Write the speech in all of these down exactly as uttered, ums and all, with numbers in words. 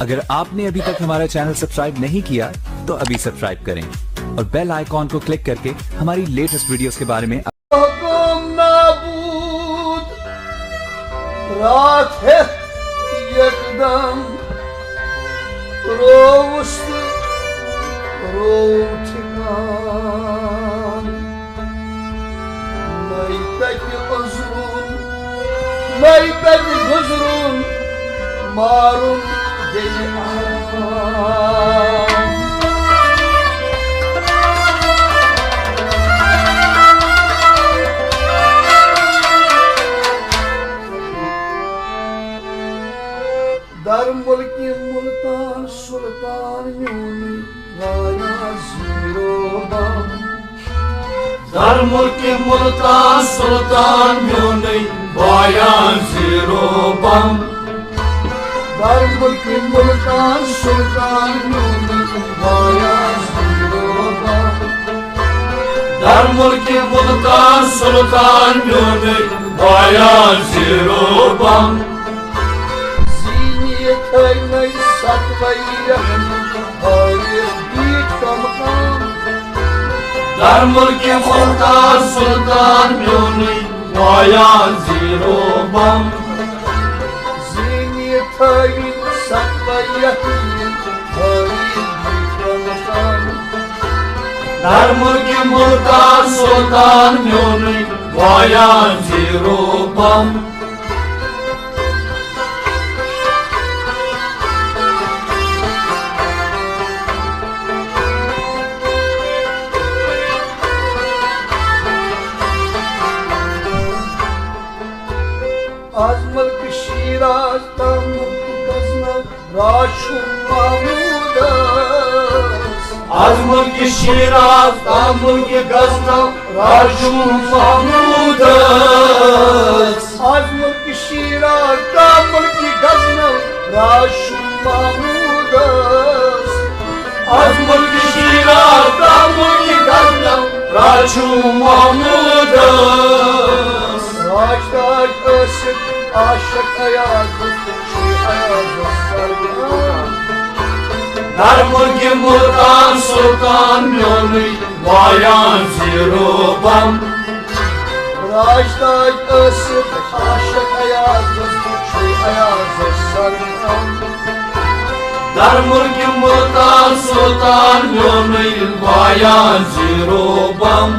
अगर आपने अभी तक हमारा चैनल सब्सक्राइब नहीं किया, तो अभी सब्सक्राइब करें और बेल आइकॉन को क्लिक करके हमारी लेटेस्ट वीडियोस के बारे में। مقام نابود، راتھ ہیتھ یکدم رووُس تہٕ روو ٹھکان۔ نَے تَتہِ عذرُن، نَے تَتہِ گُزرُن، مارُن بیٚیہِ آرام۔ در ملکہِ ملتان سلطان میونُے وایا زیرو بم۔ در ملکہِ ملتان سلطان میونُے وایا زیرو بم۔ در ملکہِ ملتان سلطان میونُے وایا زیرو بم۔ در ملکہِ ملتان سلطان میونُے وایا زیرو بم۔ زیٖنِتھ تھٲوۍ مےٚ ستوَے یتھ ہٲوِتھ بیٖٹھ کم کم۔ در ملکہِ ملتان سلطان میونُے وایا زیرو بم۔ زیٖنِتھ تھٲوِتھ ستوَے یتھ ہٲوِتھ بیٖٹھ کم کم۔ در ملکہِ ملتان سلطان میونُے وایا زیرو بم۔ از ملک شیراز تا ملک غزنہ راج چھُ محمودس۔ از ملک شیراز تا ملک غزنہ راج چھُ محمودس۔ از ملک شیراز تا ملک غزنہ راج چھُ محمودس۔ از ملک شیراز تا ملک غزنہ راج چھُ محمودس۔ راج تاج ٲسِتھ عاشق ایازس، چھُ ایازس سرگرم۔ در ملکہِ ملتان سلطان میونُے وایا زیرو بم۔ راج تاج ٲسِتھ عاشق ایازس، چھُ ایازس سرگرم۔ در ملکہِ ملتان سلطان میونُے وایا زیرو بم۔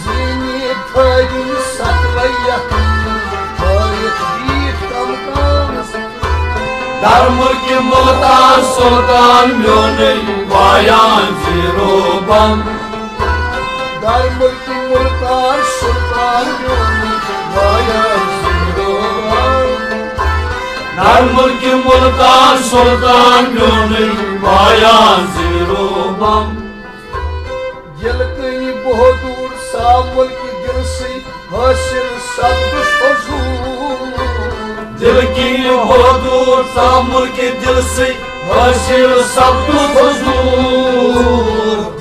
زیٖنِتھ تھٲوِن ستوَے یتھ ہٲوِتھ بیٖٹھ کم کم۔ در ملکہِ ملتان سلطان میونُے وایا زیرو بم۔ در ملکہِ ملتان سلطان میونُے وایا زیرو بم۔ در ملکہِ ملتان سلطان میونُے وایا زیرو بم۔ ییٚلہِ کُنہِ بہادُر سا ملکہِ دِلسٕے حٲصِل سپدُس حضوٗر۔ دِلہٕ کِنۍ بہادُر سا ملکہِ دِلسٕے حٲصِل سپدُس حضوٗر۔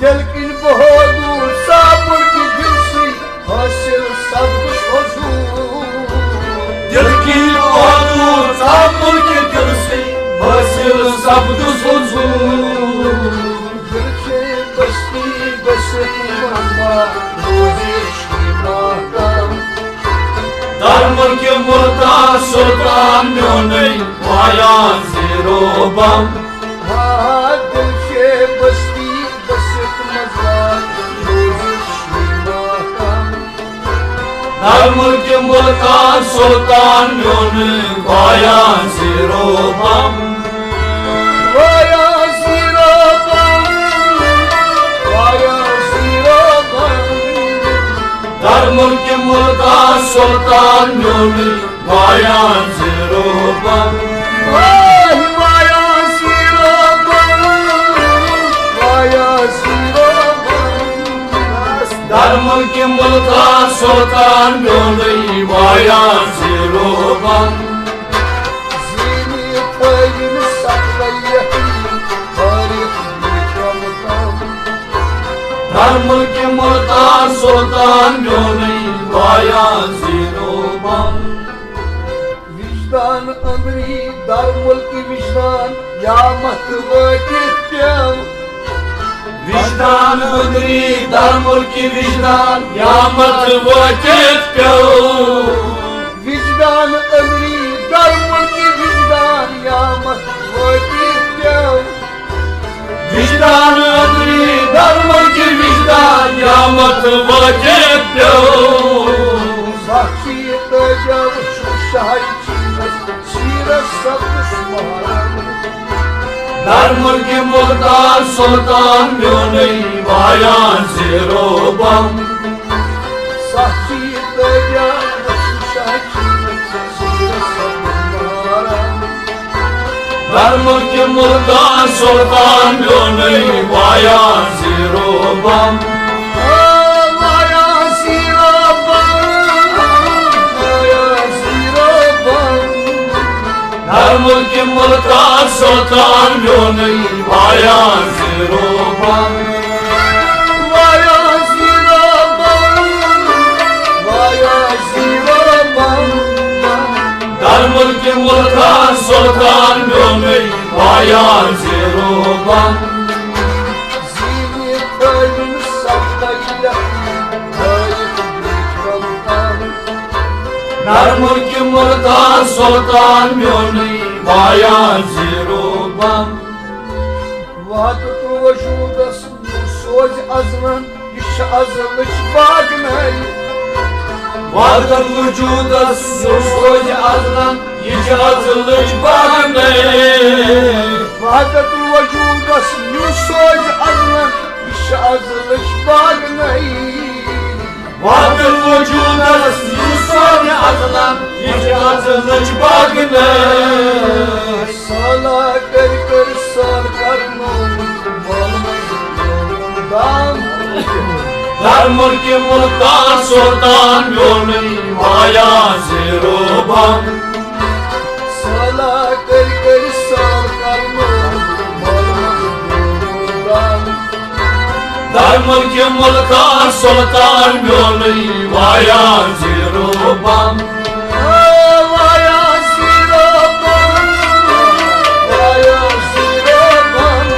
دِلہٕ کِنۍ بہادُر سا ملکہِ دِلسٕے حٲصِل سپدُس حضوٗر۔ دِلہٕ کِنۍ بہادُر سا ملکہِ دِلسٕے حٲصِل سپدُس حضوٗر۔ دِل چھے بستی بسِتھ منٛز ما روزِ شیٖنہ کم۔ در ملکہِ ملتان سلطان میونُے وایا زیرو بم۔ ہا، دِل چھے بستی بسِتھ منٛز ما روزِ شیٖنہ کم۔ در ملکہِ ملتان سلطان میونُے وایا زیرو بم۔ وایا زیرو بم، وایا زیرو بم۔ در ملکہِ ملتان سلطان میونُے وایا زیرو بم۔ واہ، وایا زیرو بم، وایا زیرو بم۔ در ملکہِ ملتان سلطان میونُے وایا زیرو بم۔ زیٖنِتھ تھٲوِن ستوَے یتھ ہٲوِتھ بیٖٹھ کم کم۔ در ملکہِ ملتان سلطان میونُے وایا زیرو بم۔ وجدان أنٛدری در ملکہِ وجدان وجدان قیامت وٲتِتھ پیٚو۔ وجدان أنٛدری درمُلکہِ وجدان قیامت وٲتِتھ پیٚو۔ وجدان أنٛدری درمُلکہِ وجدان قیامت وٲتِتھ پیٚو۔ وجدان أنٛدری درمُلکہِ وجدان قیامت وٲتِتھ پیٚو۔ سختی تہٕ جل چھُ شاہی چیٖزس سیٖرس سبزس محرم۔ درمُلکہِ ملتان سلطان میونُے وایان زیٖرو بم۔ سختی تہٕ جل چھُ شاہی چیٖزس سیٖرس سبزس محرم۔ درمُلکہِ ملتان سلطان میونُے وایان زیٖرو بم۔ آ، وایان زیٖرو بم، وایان زیٖرو بم۔ درمُلکہِ ملتان سلطان میونُے وایان زیٖرو بم۔ وایان زیٖرو بم، وایان زیٖرو بم۔ درمُلکہِ ملتان سلطان میونُے وایان زیٖرو بم۔ زیٖنِتھ تھٲوِن سپنے یقین ہٲیِتھ بیٖٹھ کم کم۔ درمُلکہِ ملتان سلطان میونُے وایان زیٖرو بم۔ وحدت وجودس نور سوزِ ازلن، یہِ چھِ ازلٕچ باگنَے۔ وحدت وجودس نور سوزِ ازلن، یہِ چھِ ازلٕچ باگنَے۔ وحدت وجودس نور سوزِ ازلن، یہِ چھِ ازلٕچ باگنَے۔ وحدت وجودس نور سوزِ ازلن، یہِ چھِ ازلٕچ باگنَے۔ سالہ کٔرۍ کٔرۍ سال کرنو مول منٛز دام۔ درمُلکہِ ملتان سلطان میونُے وایان زیٖرو بم۔ سالہ کٔرۍ کٔرۍ سال کرنو مول منٛز دام۔ درمُلکہِ ملتان سلطان میونُے وایان زیٖرو بم۔ آ، وایان زیٖرو بم، وایان زیٖرو بم۔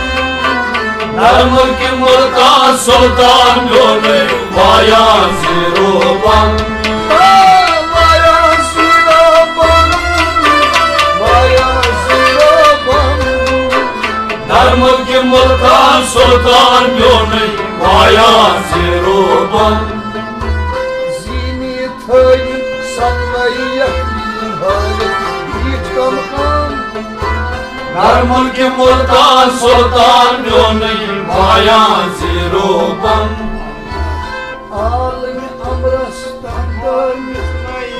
درمُلکہِ ملتان سلطان میونُے وایان زیٖرو بم۔ آ، وایان زیٖرو بم، وایان زیٖرو بم۔ درمُلکہِ ملتان سلطان میونُے وایان زیٖرو بم۔ زیٖنِتھ تھٲوِن سپنے یقین ہٲوِتھ بیٖٹھ کم کم۔ درمُلکہِ ملتان سلطان میونُے وایان زیٖرو بم۔ عالمِ امرس تن دٲرمہِ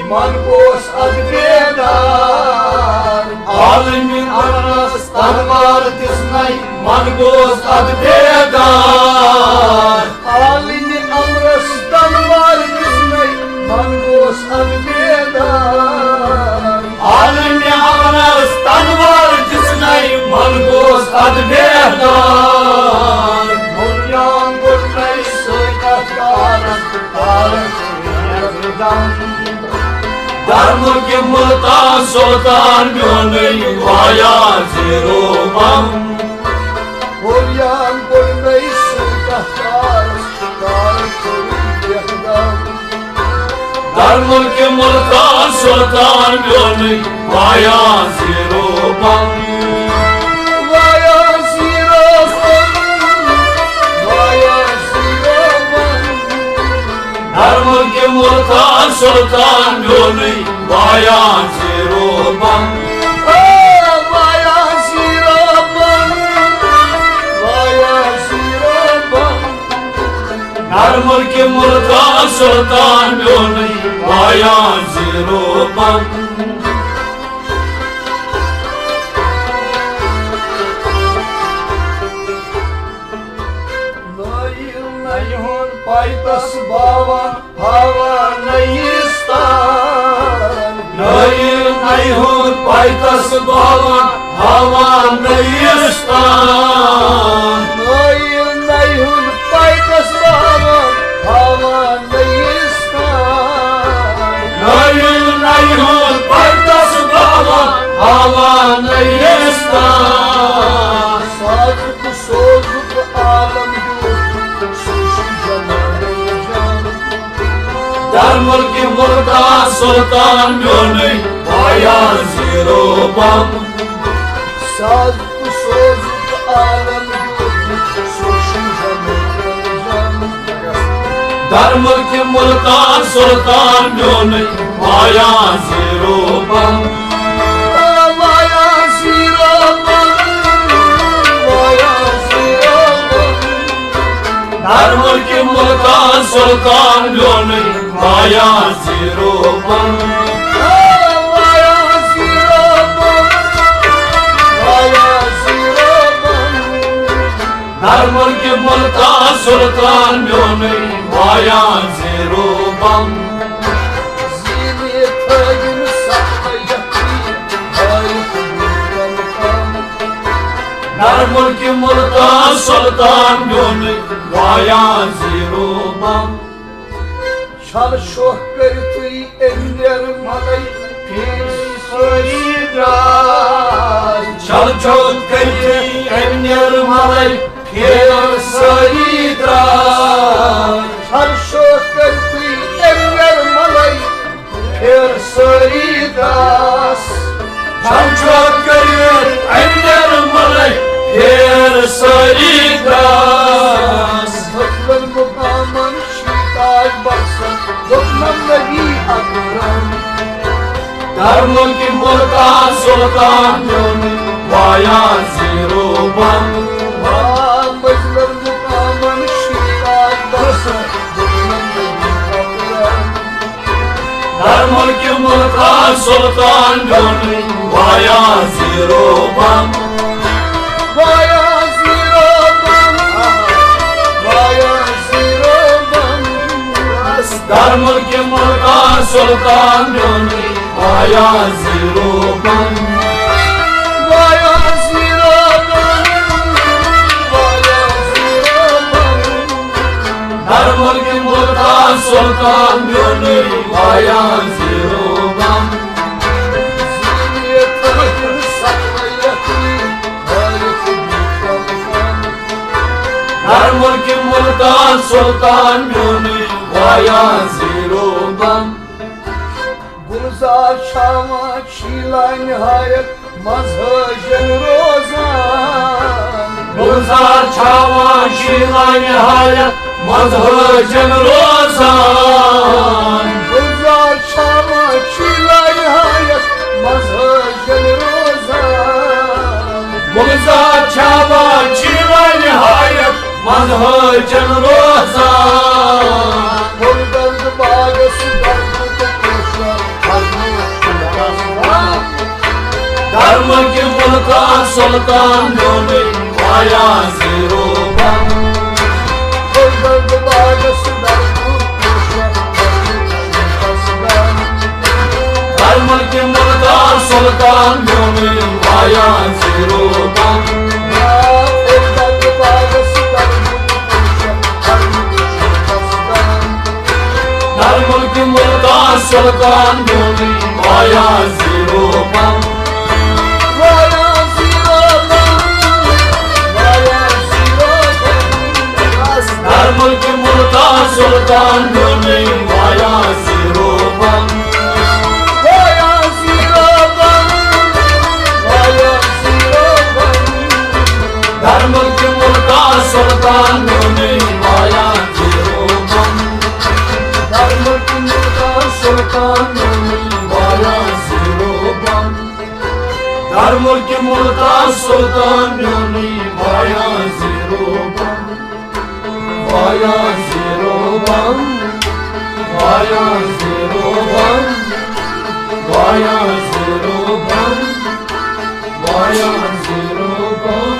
من گوس اد بیدار۔ عالمِ امرس تنوار دِژنَے من گوس اد بیدار۔ عالمِ امرس تنوار دِژنَے من گوس اد بیدار۔ عالمِ امرس تنوار دِژنَے من گوس اد بیدار۔ مُلیان گوٚٹنَے سۭتۍ اتھ کارس تارس یقدم۔ درمُلکہِ ملتان سلطان میونُے وایان زیٖرو بم۔ ہُریان گوٚو مےٚ سۭتۍ اَتھ کارَس، کارَس کوٚرُن بہتر۔ درمُلکہِ ملتان سلطان میونُے وایان زیٖرو بم۔ وایان زیٖرو بم، وایان زیٖرو بم۔ درمُلکہِ ملتان سلطان میونُے وایان زیٖرو بم۔ آ، وایان زیٖرو بم، وایان زیٖرو بم۔ درمُلکہِ ملتان سلطان میونُے وایان زیٖرو بم۔ نٲیِل نَیہِ ہُنٛد پایتس باوان ہاوان نٔیِستان۔ نٲیِل نَیہِ ہُنٛد پایتس باوان ہاوان نٔیِستان۔ نٲیِل نَیہِ ہُنٛد پایتس باوان ہاوان نٔیِستان۔ نٲیِل نَیہِ ہُنٛد پایتس باوان ہاوان نٔیِستان۔ در ملکہِ ملتان سلطان میونُے وایان زیٖرو بم۔ ساز تہٕ سوز تہٕ عالم دیُت سُہ شیٖشہٕ مُترجم۔ در ملکہِ ملتان سلطان میونُے وایان زیٖرو بم۔ وایان زیٖرو بم، وایان زیٖرو بم۔ در ملکہِ ملتان سلطان میونُے وایان زیٖرو بم۔ وایان زیٖرو بم، وایان زیٖرو بم۔ در ملکہِ ملتان سلطان میونُے وایان زیٖرو بم۔ زیٖنِتھ تھٲوِن سخت یقین ہٲیِتھ لوٗکن تام۔ در ملکہِ ملتان سلطان میونُے وایان زیٖرو بم۔ چھل شوہ کٔرِتھٕے أمۍ نِرملے پھیٖرۍ سٲری درٛاے۔ چھل چھوٚل کٔرِتھٕے أمۍ نِرملے پھیٖرۍ سٲری درٛاے۔ چھل شوہ کٔرِتھٕے أمۍ نِرملے پھیٖرۍ سٲری داس۔ چھل چھوٚل کٔرِتھ أمۍ نِرملے پھیٖرۍ سٲری داس۔ مطلب مقامن شیٖتاج بخشن دوٚپنم نبی اکرم۔ در ملکہِ ملتان سلطان میونُے وایان زیٖرو بم۔ آ، مجلن مقامن شیٖتاج بخشن دوٚپنم نبی اکرم۔ در ملکہِ ملتان سلطان میونُے وایان زیٖرو بم۔ وایان زیٖرو بم، وایان زیٖرو بم۔ در ملکہِ ملتان سلطان میونُے وایان زیٖرو بم۔ وایان زیٖرو بم، وایان زیٖرو بم۔ در ملکہِ ملتان سلطان میونُے وایان زیٖرو بم۔ زیٖنِتھ تھٲوِن سخت یقین ہٲیِتھ لوٗکن تام۔ در ملکہِ ملتان سلطان میونُے وایان زیٖرو بم۔ گُلزار چھاوان شیٖلا نہایت منٛز حٲجن روزان۔ گُلزار چھاوان شیٖلا نہایت منٛز حٲجن روزان۔ گُلزار چھاوان شیٖلا نہایت منٛز حٲجن روزان۔ گُلزار چھاوان شیٖلا نہایت منٛز حٲجن روزان۔ گُلزار باغس درد تہٕ پوشان۔ در ملکہِ ملتان سلطان میونُے وایان زیٖرو بم۔ گُلزار باغس درد تہٕ پوشان۔ در ملکہِ ملتان سلطان میونُے وایان زیٖرو بم۔ در ملکہِ ملتان سلطان میونُے وایان زیٖرو بم۔ وایان زیٖرو بم، وایان زیٖرو بم۔ در ملکہِ ملتان سلطان میونُے وایان زیٖرو بم۔ وایان زیٖرو بم، وایان زیٖرو بم۔ در ملکہِ ملتان سلطان میونُے وایان زیٖرو بم۔ در ملکہِ ملتان سلطان میونُے وایان زیٖرو بم۔ در ملکہِ ملتان سلطان میونُے وایان زیٖرو بم۔ وایان زیٖرو بم، وایان زیٖرو بم، وایان زیٖرو بم، وایان زیٖرو بم۔